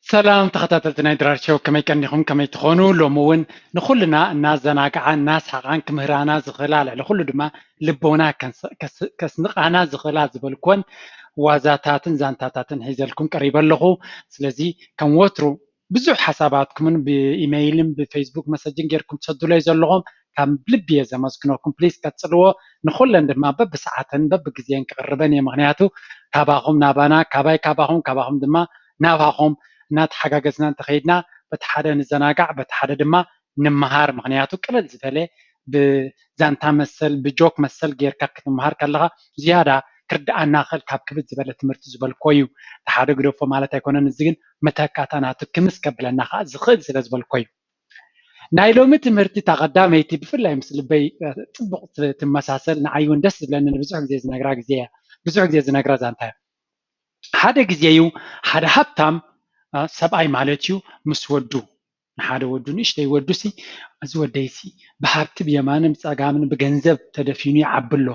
ሰላም ተኸታተልቲ ናይ ድራር ሾው፣ ከመይ ቀኒኹም? ከመይ ትኾኑ? ሎሚ እውን ንኹልና እናዘናግዓን እናስሓቓን ክምህራና ዝኽእላ፣ ልዕሊ ኩሉ ድማ ልቦና ከስንቓና ዝኽእላ ዝበልኩወን ዋዛታትን ዛንታታትን ሒዘልኩም ቀሪበ ኣለኹ። ስለዚ ከም ወትሩ ብዙሕ ሓሳባትኩምን ብኢመይልን ብፌስቡክ መሰጅን ጌርኩም ትሰዱለይ ዘለኹም ካብ ልቢ እየ ዘመስግነኩም። ፕሊስ ቀጽልዎ። ንኹለን ድማ በብሰዓተን በብግዜን ክቕርበን እየ። ምኽንያቱ ካባኹም ናባና፣ ካባይ ካባኹም፣ ካባኹም ድማ ናባኹም እናተሓጋገዝና እንተኸይድና በቲ ሓደ ንዘናጋዕ፣ በቲ ሓደ ድማ ንምሃር። ምኽንያቱ ቅልል ዝበለ ብዛንታ መሰል ብጆክ መሰል ጌርካ ክትምሃር ከለኻ ዝያዳ ክርድኣና ክእል ካብ ክብድ ዝበለ ትምህርቲ ዝበልኮ እዩ። እቲ ሓደ ግደፎ ማለት ኣይኮነን፣ እዚ ግን መተካእታ ናቱ ክምስ ከብለና ከዓ ዝኽእል ስለ ዝበልኮ እዩ። ናይ ሎሚ ትምህርቲ እታ ቀዳመይቲ ብፍላይ ምስ ልበይ ጽቡቕ ትመሳሰል፣ ንዓይ እውን ደስ ዝብለኒ፣ ንብዙሕ ግዜ ዝነግራ ግዜ እያ። ብዙሕ ግዜ ዝነግራ ዛንታ እያ። ሓደ ግዜ እዩ ሓደ ሃብታም ሰብኣይ ማለት እዩ ምስ ወዱ፣ ንሓደ ወዱ፣ ንእሽተይ ወዱ ሲ፣ እዚ ወደይ ሲ ብሃብቲ ብየማንን ብጸጋምን ብገንዘብ ተደፊኑ ይዓቢ ኣሎ።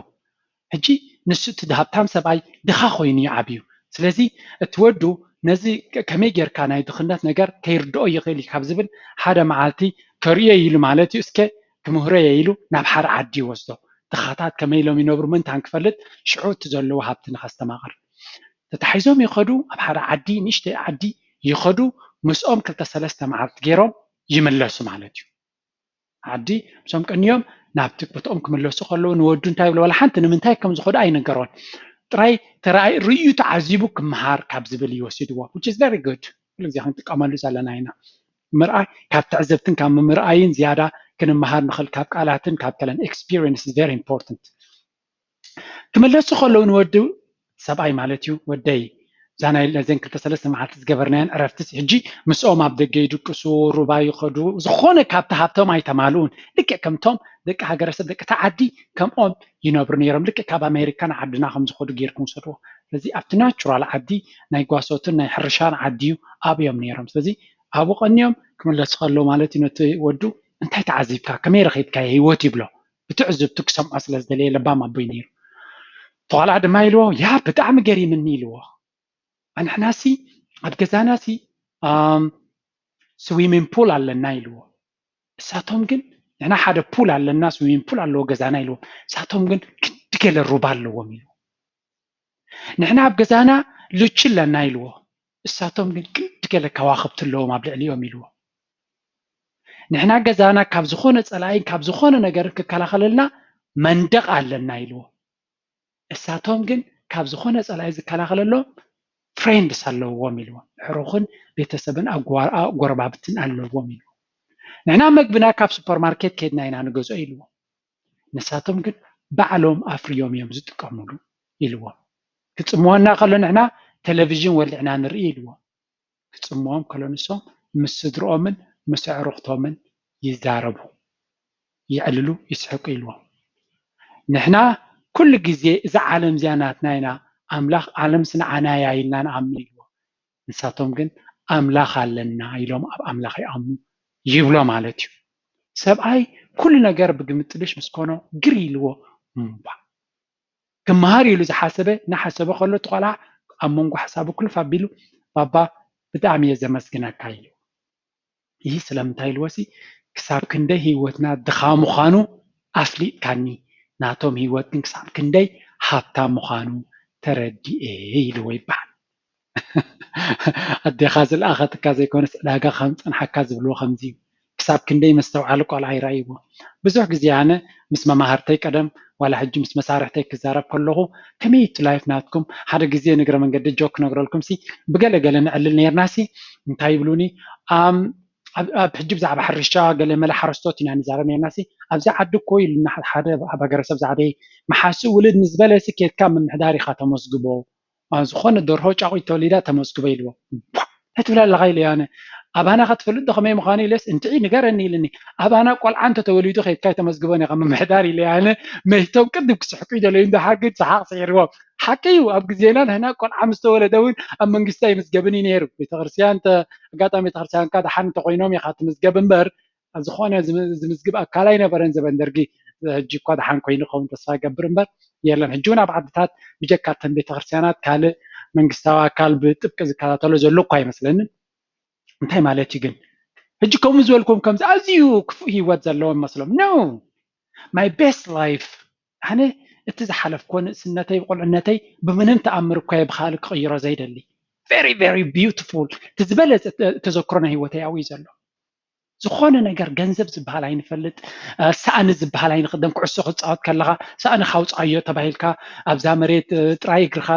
ሕጂ ንሱ እቲ ሃብታም ሰብኣይ ድኻ ኮይኑ ይዓብዩ። ስለዚ እቲ ወዱ ነዚ ከመይ ጌርካ ናይ ድኽነት ነገር ከይርድኦ ይኽእል እዩ ካብ ዝብል ሓደ መዓልቲ ከርእዮ ኢሉ ማለት እዩ። እስከ ክምህሮ እየ ኢሉ ናብ ሓደ ዓዲ ይወስዶ። ድኻታት ከመይ ኢሎም ይነብሩ ምእንታን ክፈልጥ ሽዑ እቲ ዘለዎ ሃብቲ ንኸስተማቕር ተታሒዞም ይኸዱ። ኣብ ሓደ ዓዲ፣ ንእሽተይ ዓዲ ይኸዱ። ምስኦም ክልተ ሰለስተ መዓልቲ ገይሮም ይምለሱ ማለት እዩ። ዓዲ ምስኦም ቀንዮም ናብቲ ቦትኦም ክምለሱ ከለዉ ንወዱ እንታይ ይብሎ? ዋላ ሓንቲ ንምንታይ ከም ዝኸዱ ኣይነገሮን። ጥራይ ተራእይ ርእዩ ተዓዚቡ ክምሃር ካብ ዝብል እዩ ወሲድዎ። Which is very good። ኩሉ ግዜ ክንጥቀመሉ ዘለና ኢና። ምርኣይ ካብ ትዕዝብትን ካብ ምምርኣይን ዝያዳ ክንመሃር ንኽእል ካብ ቃላትን ካብ ከለን። Experience is very important። ክምለሱ ከለዉ ንወዲ ሰብኣይ ማለት እዩ፣ ወደይ እዛ ናይ ነዘን ክልተ ሰለስተ መዓልቲ ዝገበርናየን ዕረፍትስ ሕጂ ምስኦም ኣብ ደገ ይድቅሱ፣ ሩባ ይኸዱ፣ ዝኾነ ካብቲ ሃብቶም ኣይተማልኡን። ልክዕ ከምቶም ደቂ ሃገረሰብ ደቂ እታ ዓዲ ከምኦም ይነብሩ ነይሮም። ልክዕ ካብ ኣሜሪካ ንዓድና ከም ዝኸዱ ጌርኩም ውሰድዎ። ስለዚ ኣብቲ ናቹራል ዓዲ ናይ ጓሶትን ናይ ሕርሻን ዓዲ እዩ ኣብዮም ነይሮም። ስለዚ ኣብኡ ቀንዮም ክምለሱ ከለዉ ማለት እዩ ነቲ ወዱ እንታይ ተዓዚብካ ከመይ ረኺብካዮ ህይወት ይብሎ። ብትዕዝብቱ ክሰምዖ ስለ ዝደለየ ለባም ኣቦይ ነይሩ። ተቆልዓ ድማ ኢልዎ ያ ብጣዕሚ ገሪምኒ ኢልዎ። ኣንሕናሲ ኣብ ገዛናሲ ስዊሚንግ ፑል ኣለና ኢልዎ። እሳቶም ግን ንሕና ሓደ ፑል ኣለና ስዊሚንግ ፑል ኣለዎ ገዛና ኢልዎም። እሳቶም ግን ክንዲ ገለ ሩባ ኣለዎም ኢልዎ። ንሕና ኣብ ገዛና ልቺ ኣለና ኢልዎ። እሳቶም ግን ክንዲ ገለ ከዋኽብቲ ኣለዎም ኣብ ልዕሊኦም ኢልዎ። ንሕና ገዛና ካብ ዝኾነ ጸላኢን ካብ ዝኾነ ነገር ክከላኸለልና መንደቕ ኣለና ኢልዎ። እሳቶም ግን ካብ ዝኾነ ጸላኢ ዝከላኸለሎም ፍሬንድስ ኣለዎም ኢልዎም። ኣዕሩኽን ቤተሰብን ኣጓ- ጎረባብትን ኣለዎም ኢልዎም። ንሕና መግብና ካብ ሱፐርማርኬት ከይድና ኢና ንገዝኦ ኢልዎም። ንሳቶም ግን ባዕሎም ኣፍርዮም እዮም ዝጥቀምሉ ኢልዎም። ክጽምወና ከሎ ንሕና ቴሌቪዥን ወሊዕና ንርኢ ኢልዎም። ክጽምዎም ከሎ ንሶም ምስ ስድርኦምን ምስ ኣዕሩኽቶምን ይዛረቡ፣ የዕልሉ፣ ይስሕቁ ኢልዎም። ንሕና ኩሉ ግዜ እዛ ዓለም እዚኣ ናትና ኢና፣ ኣምላኽ ዓለምስ ንዓና እያ ኢልና ንኣምን ኢልዎም። ንሳቶም ግን ኣምላኽ ኣለና ኢሎም ኣብ ኣምላኽ ይኣምኑ ይብሎ ማለት እዩ። ሰብኣይ ኩሉ ነገር ብግምጥልሽ ምስ ኮኖ ግር ኢልዎ እምባ ክመሃር ኢሉ ዝሓሰበ እናሓሰበ ከሎ እቲ ቆልዓ ኣብ መንጎ ሓሳቡ ክልፍ ኣቢሉ ባባ ብጣዕሚ እየ ዘመስግነካ ኢሉ። ይህ ስለምንታይ ኢልዎ ሲ ክሳብ ክንደይ ህይወትና ድኻ ምዃኑ ኣፍሊጥካኒ፣ ናቶም ህይወት ግን ክሳብ ክንደይ ሃብታም ምዃኑ ተረዲኤ ኢልዎ ይበሃል። ኣዴኻ ዝለኣኸትካ ዘይኮነስ ዕዳጋ ከም ዝጸንሓካ ዝብልዎ ከምዚ እዩ። ክሳብ ክንደይ መስተውዓሊ ቆልዓ ይረኣይዎ። ብዙሕ ግዜ ኣነ ምስ መማህርተይ ቀደም ዋላ ሕጂ ምስ መሳርሕተይ ክዛረብ ከለኹ ከመይ እቲ ላይፍ ናትኩም ሓደ ግዜ ንግረ መንገዲ ጆክ ክነግረልኩም ሲ ብገለ ገለ ንዕልል ነርና ሲ እንታይ ይብሉኒ ኣም ኣብ ኣብ ሕጂ ብዛዕባ ሕርሻ ገለ መለ ሓረስቶት ኢና ንዛረብ ነርና ሲ ኣብዚ ዓዲ እኮ ኢሉና ሓደ ኣብ ሃገረሰብ ዝዓበየ መሓስእ ውልድ ምስ በለ ሲ ኬድካ ምምሕዳር ኢኻ ተመስግቦ ዝኾነ ደርሆ ጫቑት ተወሊዳ ተመስግቦ ኢልዎ። እንታይ ትብል ኣለኻ ኢለ ኣነ ኣባና ከትፈልጥ ዶ ከመይ ምዃኑ ኢለስ እንትዒ ንገረኒ ኢልኒ ኣባና ቆልዓ እንተተወሊዱ ከይድካ ኣይተመስግቦን ኢኻ ምምሕዳር ኢለ ኣነ መይቶም ቅድም ክስሕቁ ይደለዩ እንዶ ሓቂ ሰሓቕ ስዒርዎም ሓቂ እዩ ኣብ ግዜና ንሕና ቆልዓ ምስ ተወለደ እውን ኣብ መንግስቲ ኣይምዝገብን እዩ ነይሩ ቤተክርስትያን ኣጋጣሚ ቤተክርስትያንካ ደሓን እንተኮይኖም ኢኻ ትምዝገብ እምበር ዝኾነ ዝምዝግብ ኣካል ኣይነበረን ዘበን ደርጊ ሕጂ እኳ ደሓን ኮይኑ ኸውን ተስፋ ይገብር እምበር የለን ሕጂ እውን ኣብ ዓድታት ብጀካ ተን ቤተክርስትያናት ካልእ መንግስታዊ ኣካል ብጥብቂ ዝከታተሎ ዘሎ እኳ ኣይመስለንን እንታይ ማለት እዩ ግን? ሕጂ ከምኡ ዝበልኩም ከምዚ ኣዝዩ ክፉእ ህይወት ዘለዎም መስሎም። No, my best life፣ ኣነ እቲ ዝሓለፍኮ ንእስነተይ ብቆልዕነተይ ብምንም ተኣምር እኳ ብካልእ ክቕይሮ ዘይደሊ፣ very very beautiful፣ እቲ ዝበለፀ ተዘክሮ ናይ ህይወተይ ኣብኡ እዩ ዘሎ። ዝኾነ ነገር፣ ገንዘብ ዝበሃል ኣይንፈልጥ፣ ሳእኒ ዝበሃል ኣይንኽደን። ኩዕሶ ክትፃወት ከለኻ ሳእኒ ካውፃዮ ተባሂልካ ኣብዛ መሬት ጥራይ እግርኻ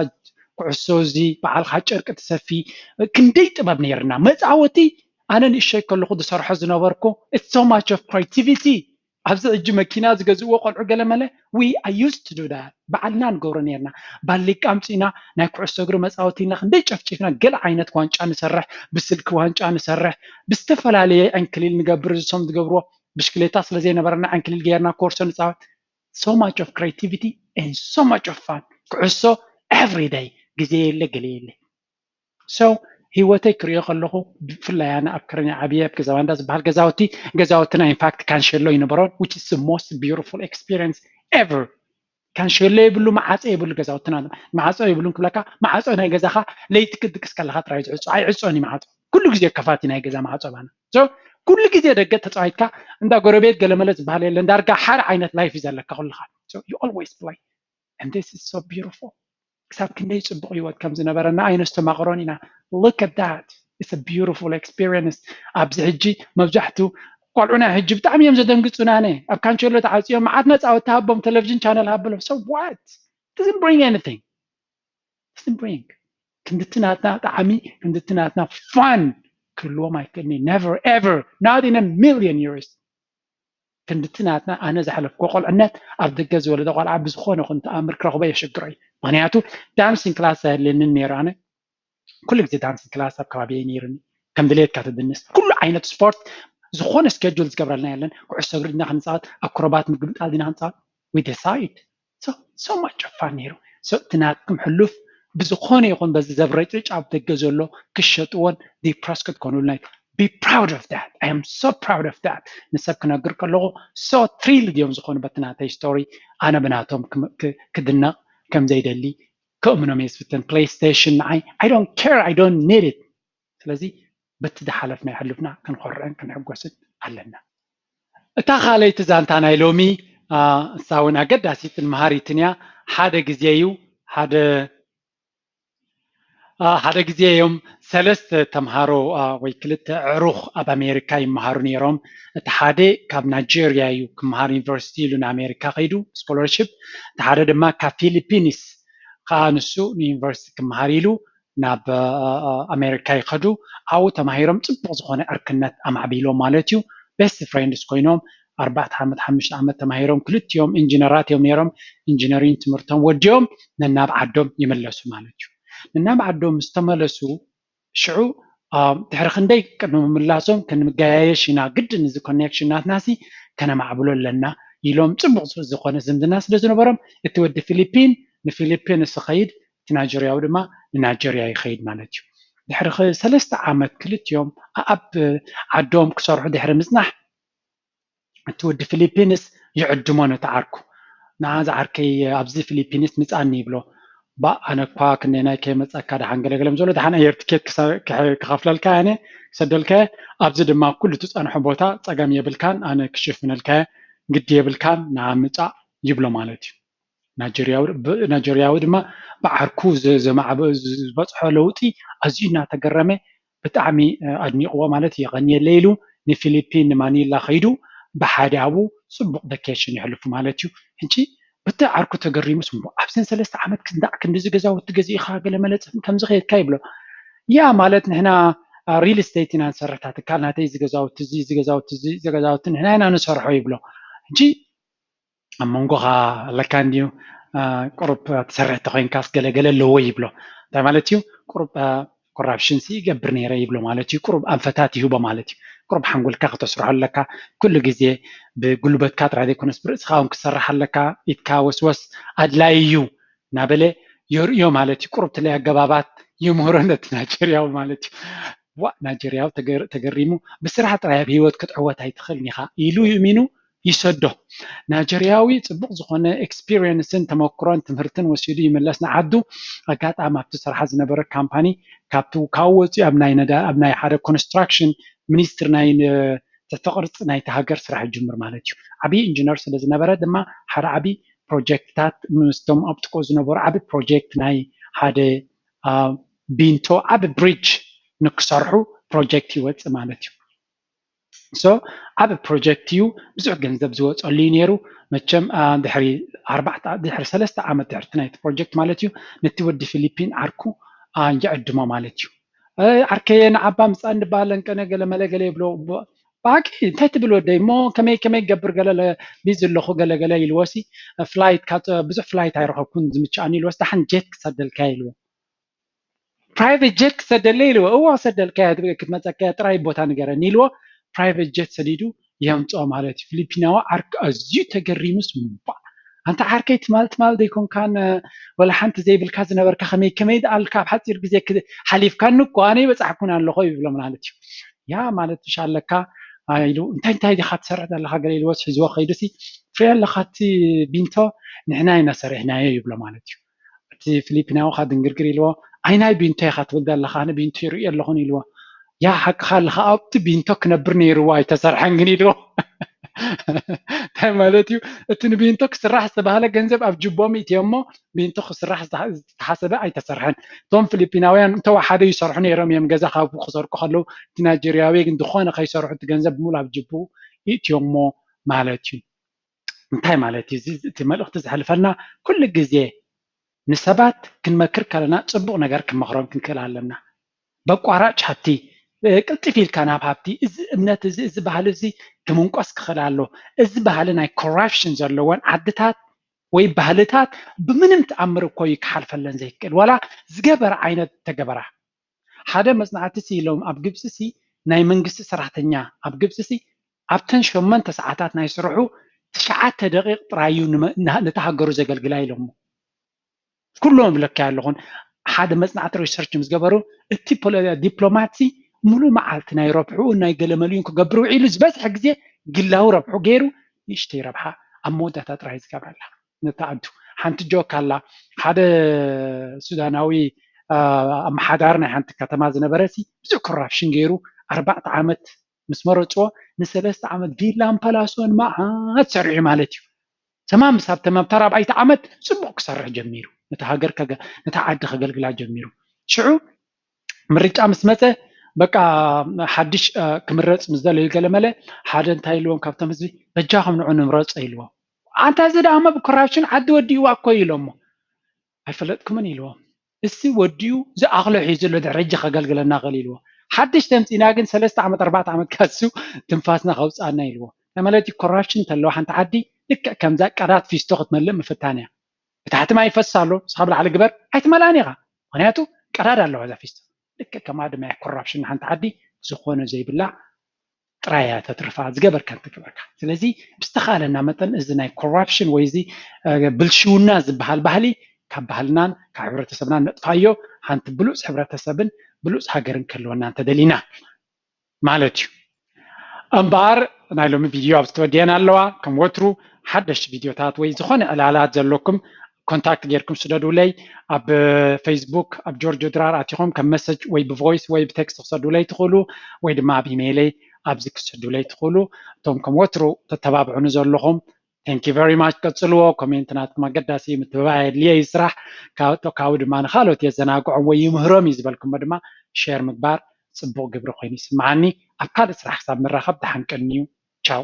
ኩዕሶ፣ እዚ በዓልኻ ጨርቂ ትሰፊ። ክንደይ ጥበብ ነይርና መፃወቲ። ኣነ ንእሸይ ከለኹ ዝሰርሖ ዝነበርኩ፣ it's so much of creativity። ኣብዚ ሕጂ መኪና ዝገዝእዎ ቆልዑ ገለመለ፣ we I used to do that፣ ባዕልና ንገብሮ ነርና። ባሊቃ ኣምፂና ናይ ኩዕሶ እግሪ መፃወቲ ኢልና ክንደይ ጨፍጪፍና፣ ገለ ዓይነት ዋንጫ ንሰርሕ፣ ብስልኪ ዋንጫ ንሰርሕ፣ ብዝተፈላለየ ዕንክሊል ንገብር፣ ዝሶም ዝገብርዎ ብሽክሌታ ስለዘይነበረና ዕንክሊል ገይርና ኮርሶ ንፃወት። So much of creativity and so much of fun። ኩዕሶ every day፣ ግዜ የለ ገለ የለ። So ህይወተይ ክሪኦ ከለኹ፣ ብፍላይ ኣነ ኣብ ከረን ዓብየ ኣብ ገዛባንዳ ዝበሃል ገዛውቲ፣ ገዛውትና in fact ካንሸሎ ይነበሮን፣ which is the most beautiful experience ever። ካንሸሎ የብሉ፣ መዓፀ የብሉ ገዛውትና። መዓፀ የብሉን ክብለካ፣ መዓፀ ናይ ገዛኻ ለይቲ ክትድቅስ ከለኻ ጥራይ ዝዕፆ፣ ኣይዕፆን እዩ መዓፆ። ኩሉ ግዜ ከፋት እዩ ናይ ገዛ መዓፆ ባና። So ኩሉ ግዜ ደገ ተፃዋይትካ፣ እንዳ ጎረቤት ገለመለ ዝበሃል የለን፣ ዳርጋ ሓደ ዓይነት life እዩ ዘለካ ኩልኻ። So you always play and this is so beautiful። ክሳብ ክንደይ ፅቡቕ ህይወት ከም ዝነበረና ኣይነስተማቕሮን ኢና። Look at that, it's a beautiful experience። ኣብዚ ሕጂ መብዛሕቱ ቆልዑና ሕጂ ብጣዕሚ እዮም ዘደንግፁና። ኣነ ኣብ ካንቸሎ ተዓፅዮም፣ መዓት መፃወቲ ሃቦም፣ ቴሌቪዥን ቻነል ሃብሎም። So what? Doesn't bring anything። Doesn't bring። ክንድቲ ናትና ጣዕሚ፣ ክንድቲ ናትና fun ክህልዎም ኣይክእልን። Never ever, not in a million years። ክንድቲ ናትና ኣነ ዝሓለፍኩ ቆልዕነት ኣብ ደገ ዝወለደ ቆልዓ ብዝኾነ ይኹን ተኣምር ክረኽቦ የሸግሮ እዩ። ምኽንያቱ ዳንሲንግ ክላስ ኣየድልየንን ነይሩ። ኣነ ኩሉ ግዜ ዳንሲንግ ክላስ ኣብ ከባቢ ነይሩኒ። ከም ድሌትካ ትድንስ፣ ኩሉ ዓይነት ስፖርት፣ ዝኾነ ስኬጁል ዝገብረልና የለን። ኩዕሶ እግሪ ድና ክንፃወት፣ ኣክሮባት ምግምጣል ድና ክንፃወት፣ we decide። So so much of fun ነይሩ። So እቲ ናትኩም ሕሉፍ ብዝኾነ ይኹን በዚ ዘብረጭርጭ ኣብ ደገ ዘሎ ክሸጥዎን ዲፕረስ ክትኮኑልና። Be proud of that። I am so proud of that። ንሰብ ክነግር ከለኹ so thrilled እዮም ዝኾኑ በቲ ናተይ ስቶሪ። ኣነ ብናቶም ክድነቕ ከም ዘይደሊ ከእምኖም እየ ዝፍትን። ፕሌይስቴሽን ንዓይ፣ I don't care, I don't need it። ስለዚ በቲ ዝሓለፍና የሕልፍና ክንኾርዕን ክንሕጎስን ኣለና። እታ ካልኣይቲ ዛንታ ናይ ሎሚ፣ ንሳ እውን ኣገዳሲትን መሃሪትን እያ። ሓደ ግዜ እዩ፣ ሓደ ሓደ ግዜ እዮም ሰለስተ ተምሃሮ ወይ ክልተ ኣዕሩኽ ኣብ ኣሜሪካ ይመሃሩ ነይሮም። እቲ ሓደ ካብ ናይጀርያ እዩ ክመሃር ዩኒቨርሲቲ ኢሉ ንኣሜሪካ ከይዱ ስኮለርሽፕ። እቲ ሓደ ድማ ካብ ፊሊፒንስ ከዓ ንሱ ንዩኒቨርሲቲ ክመሃር ኢሉ ናብ ኣሜሪካ ይኸዱ። ኣብኡ ተማሂሮም ፅቡቕ ዝኾነ ዕርክነት ኣማዕቢሎም ማለት እዩ። ቤስት ፍሬንድስ ኮይኖም ኣርባዕተ ዓመት ሓሙሽተ ዓመት ተማሂሮም ክልቲኦም ኢንጂነራት እዮም ነይሮም። ኢንጂነሪንግ ትምህርቶም ወዲኦም ነናብ ዓዶም ይመለሱ ማለት እዩ። ነናብ ዓዶም ምስ ተመለሱ ሽዑ ድሕሪ ክንደይ ቅድሚ ምምላሶም ክንገያየሽ ኢና፣ ግድን እዚ ኮኔክሽን ናትናሲ ከነማዕብሎ ኣለና ኢሎም ፅቡቕ ዝኾነ ዝምድና ስለ ዝነበሮም እቲ ወዲ ፊሊፒን ንፊሊፒንስ ይኸይድ፣ እቲ ናይጀርያዊ ድማ ንናይጀርያ ይኸይድ ማለት እዩ። ድሕሪ ሰለስተ ዓመት ክልቲኦም ኣብ ዓዶም ክሰርሑ ድሕሪ ምፅናሕ እቲ ወዲ ፊሊፒንስ ይዕድሞ ነቲ ዓርኩ። ንዓ ዝዓርከይ ኣብዚ ፊሊፒንስ ምፃኒ ይብሎ። ባእ ኣነ እኳ ክንደይ ናይ ከይመፀካ ደሓን ገለገለ ምስ በሎ ደሓን ኣየር ትኬት ክኸፍለልካ ኣነ ክሰደልካ ኣብዚ ድማ ኩሉ ትፀንሖ ቦታ ፀገም የብልካን ኣነ ክሽፍነልካ ግዲ የብልካን ንዓ ምፃእ ይብሎ ማለት እዩ። ናይጀርያዊ ድማ ብዓርኩ ዝበፅሖ ለውጢ ኣዝዩ እናተገረመ ብጣዕሚ ኣድኒቕዎ ማለት የቐንየለይ ኢሉ ንፊሊፒን ንማኒላ ከይዱ ብሓደ ኣብኡ ፅቡቕ ቨኬሽን የሕልፉ ማለት እዩ። ሕጂ በቲ ዓርኩ ተገሪሙስ እሞ ኣብዘን ሰለስተ ዓመት ክንዳዕ ክንዲ እዚ ገዛውቲ ገዚእኻ ገለ መለ ከምዚ ከየድካ ይብሎ። ያ ማለት ንሕና ሪል ስቴት ኢና ንሰርሕ እታ ትካል ናተይ እዚ ገዛውቲ እዚ እዚ ገዛውቲ እዚ ገዛውቲ ንሕና ኢና ንሰርሖ ይብሎ። ሕጂ ኣብ መንጎኻ ኣለካ እንድዩ ቁሩብ ትሰርሕ ተኮይንካስ ገለገለ ኣለዎ ይብሎ። እንታይ ማለት እዩ? ቁሩብ ኮራፕሽን ሲ ይገብር ነይረ ይብሎ ማለት እዩ። ቁሩብ ኣንፈታት ይህቦ ማለት እዩ። ቁሩብ ሓንጎልካ ከተስርሖ ኣለካ። ኩሉ ግዜ ብጉልበትካ ጥራይ ዘይኮነስ ብርእስኻ እውን ክትሰርሕ ኣለካ። ኢድካ ወስወስ ኣድላይ እዩ እናበለ የርእዮ ማለት እዩ። ቁሩብ ትለይ ኣገባባት ይምህሮ ነቲ ናይጀርያዊ ማለት እዩ። ዋ ናይጀርያዊ ተገሪሙ ብስራሕ ጥራይ ኣብ ህይወት ክትዕወት ኣይትኽእልን ኢኻ ኢሉ ይእሚኑ። ይሰዶ። ናይጀርያዊ ጽቡቕ ዝኾነ ኤክስፒሪየንስን ተመክሮን ትምህርትን ወሲዱ ይምለስ ንዓዱ። ኣጋጣሚ ኣብቲ ስራሕ ዝነበረ ካምፓኒ ካብቲ ካብኡ ወፂኡ ኣብ ናይ ነዳ ኣብ ናይ ሓደ ኮንስትራክሽን ሚኒስትር ናይ ትሕቲ ቅርፂ ናይቲ ሃገር ስራሕ ይጅምር ማለት እዩ። ዓብዪ ኢንጂነር ስለ ዝነበረ ድማ ሓደ ዓብዪ ፕሮጀክትታት ምስቶም ኣብጥቆ ዝነበሩ ዓብዪ ፕሮጀክት ናይ ሓደ ቢንቶ ዓብዪ ብሪጅ ንክሰርሑ ፕሮጀክት ይወፅእ ማለት እዩ። ሶ ዓብዪ ፕሮጀክት እዩ። ብዙሕ ገንዘብ ዝወፀሉ እዩ ነይሩ። መቸም ድሕሪ ኣርባዕተ ድሕሪ ሰለስተ ዓመት ድሕርቲ ናይቲ ፕሮጀክት ማለት እዩ፣ ነቲ ወዲ ፊሊፒን ዓርኩ ይዕድሞ ማለት እዩ። ዓርከየ ንዓባ ምፃ እንድበሃለን ቀነ ገለ መለ ገለ ይብሎ። ባቂ እንታይ ትብል ወደይ እሞ ከመይ ከመይ ገብር ገለ ቢዚ ኣለኹ ገለ ገለ ኢልዎ ሲ ፍላይት ብዙሕ ፍላይት ኣይረኸብኩን ዝምችኣኒ ኢልዎ። ስዳሕን ጀት ክሰደልካ ኢልዎ። ፕራይቬት ጀት ክሰደለይ ኢልዎ። እዎ ክሰደልካ ክትመፀካ ጥራይ ቦታ ንገረኒ ኢልዎ። ፕራይቬት ጀት ሰዲዱ የምፅኦ ማለት እዩ። ፊሊፒናዊ ዓርክ ኣዝዩ ተገሪሙስ ባ ኣንታ ዓርከይ ትማል ትማል ዘይኮንካን ወላ ሓንቲ ዘይብልካ ዝነበርካ ከመይ ከመይ ደኣልካ ኣብ ሓፂር ግዜ ሓሊፍካኒ እኮ ኣነ ይበፃሕኩን ኣለኹ ይብሎ ማለት እዩ። ያ ማለት ምሽ ኣለካ ኢሉ እንታይ እንታይ ዲኻ ትሰርሕ ዘለካ ገለ ኢልዎ ሒዝዎ ከይዱ ሲ ፍሬ ኣለካ እቲ ቢንቶ ንሕና ኢና ሰሪሕናዮ ይብሎ ማለት እዩ። እቲ ፊሊፒናዊ ካ ድንግርግር ኢልዎ ኣይ ናይ ቢንቶ ኢኻ ትብል ዘለካ ኣነ ቢንቶ ይርኢ ኣለኹን ኢልዎ። ያ ሓቅኻ ኣለኻ ኣብቲ ቢንቶ ክነብር ነይርዎ ኣይተሰርሐን ግን ኢልዎ። እንታይ ማለት እዩ? እቲ ንቢንቶ ክስራሕ ዝተባህለ ገንዘብ ኣብ ጅቦም ኢትዮ እሞ ቢንቶ ክስራሕ ዝተሓሰበ ኣይተሰርሐን። እቶም ፊሊፒናውያን እንተወሓደ ይሰርሑ ነይሮም እዮም ገዛ ካብ ክሰርቁ ከለዉ እቲ ናይጀርያዊ ግን ዝኾነ ከይሰርሑ እቲ ገንዘብ ብምሉ ኣብ ጅቡ ኢትዮ እሞ ማለት እዩ። እንታይ ማለት እዩ እቲ መልእኽቲ ዘሕልፈልና? ኩሉ ግዜ ንሰባት ክንመክር ከለና ፅቡቕ ነገር ክንመኽሮም ክንክእል ኣለና። በቋራጭ ሃብቲ ቅልጥፍ ኢልካ ናብ ሃብቲ እዚ እምነት እዚ እዚ ባህሊ እዚ ክምንቆስ ክኽእል ኣሎ። እዚ ባህሊ ናይ ኮራፕሽን ዘለወን ዓድታት ወይ ባህልታት ብምንም ተኣምር እኮ እዩ ክሓልፈለን ዘይክእል ዋላ ዝገበረ ዓይነት ተገበራ ሓደ መፅናዕቲ ሲ ኢሎም ኣብ ግብፂ ሲ ናይ መንግስቲ ሰራሕተኛ ኣብ ግብፂ ሲ ኣብተን ሸመንተ ሰዓታት ናይ ስርሑ ትሽዓተ ደቂቕ ጥራይ እዩ ንመ- ንሃ- ነታ ሃገሩ ዘገልግላ ኢሎሞ ኩሎም ይብለካ ኣለኹን ሓደ መፅናዕቲ ሪሰርች ምስ ገበሩ እቲ ፖለ- ዲፕሎማት ሲ ሙሉእ መዓልቲ ናይ ረብሕኡ ናይ ገለመልዩን ክገብር ውዒሉ ዝበዝሐ ግዜ ግላዊ ረብሑ ገይሩ ንእሽተይ ረብሓ ኣብ መወዳእታ ጥራይ ዝገብረላ ነታ ዓዱ ሓንቲ ጆክ ኣላ ሓደ ሱዳናዊ ኣመሓዳሪ ናይ ሓንቲ ከተማ ዝነበረ ሲ ብዙሕ ኮራፕሽን ገይሩ ኣርባዕተ ዓመት ምስ መረፅዎ ንሰለስተ ዓመት ቪላን ፓላሶን መዓት ሰሪሑ ማለት እዩ። ተማም ሳብ ተማም ተራብኣይቲ ዓመት ፅቡቅ ክሰርሕ ጀሚሩ ነቲ ሃገር ነቲ ዓዲ ከገልግላ ጀሚሩ። ሽዑ ምርጫ ምስ መፀ በቃ ሓድሽ ክምረፅ ምስ ደለዩ ገለመለ ሓደ እንታይ ኢልዎም ካብቶም ህዝቢ በጃኹም ንዑ ንምረፆ ኢልዎም። ኣንታ እዚ ደኣ እሞ ብኮራፕሽን ዓዲ ወዲእዋ እኮ እዩ ኢሎሞ። ኣይፈለጥኩምን ኢልዎም። እሲ ወዲኡ ዝኣኽሎ ሒዙ ኣሎ ድሕሪ ሕጂ ከገልግለና ኽእል ኢልዎ። ሓድሽ ተምፂና ግን ሰለስተ ዓመት ኣርባዕተ ዓመት ካሱ ትንፋስና ከውፅኣና ኢልዎ። ናይ ማለት ኮራፕሽን እንተለዋ ሓንቲ ዓዲ ልክዕ ከምዛ ቀዳት ፊስቶ ክትመልእ ምፍታን እያ። ብታሕቲ ማይ ይፈስስ ኣሎ ንስኻ ብላዕሊ ግበር ኣይትመልኣን ኢኻ። ምክንያቱ ቀዳድ ኣለዋ እዛ ፊስቶ። ልክዕ ከምኣ ድማ እያ ኮራፕሽን ሓንቲ ዓዲ ዝኾነ ዘይብላ ጥራይ እያ ተትርፋ ዝገበርካ እንተገበርካ ስለዚ ብዝተኻለና መጠን እዚ ናይ ኮራፕሽን ወይ እዚ ብልሽውና ዝበሃል ባህሊ ካብ ባህልናን ካብ ሕብረተሰብናን ነጥፋዮ ሓንቲ ብሉፅ ሕብረተሰብን ብሉፅ ሃገርን ክህልወና እንተደሊና ማለት እዩ እምበኣር ናይ ሎሚ ቪድዮ ኣብዚ ተወዲአን ኣለዋ ከም ወትሩ ሓደሽቲ ቪድዮታት ወይ ዝኾነ ዕላላት ዘለኩም ኮንታክት ጌርኩም ስደዱለይ ኣብ ፌስቡክ ኣብ ጆርጆ ድራር ኣቲኹም ከም መሰጅ ወይ ብቮይስ ወይ ብቴክስት ክሰዱለይ ትኽእሉ ወይ ድማ ኣብ ኢሜይለይ ኣብዚ ክሰዱለይ ትኽእሉ እቶም ከም ወትሩ ተተባብዑኒ ዘለኹም thank you very much ቀፅልዎ ኮሜንት ናትኩም ኣገዳሲ ምትብባዕ የድልየ እዩ ስራሕ ካብኡ ድማ ንካልኦት የዘናግዖም ወይ ይምህሮም እዩ ዝበልኩሞ ድማ ሸር ምግባር ፅቡቅ ግብሪ ኮይኑ ይስምዓኒ ኣብ ካልእ ስራሕ ክሳብ ምራኸብ ደሓን ቀንዩ ቻው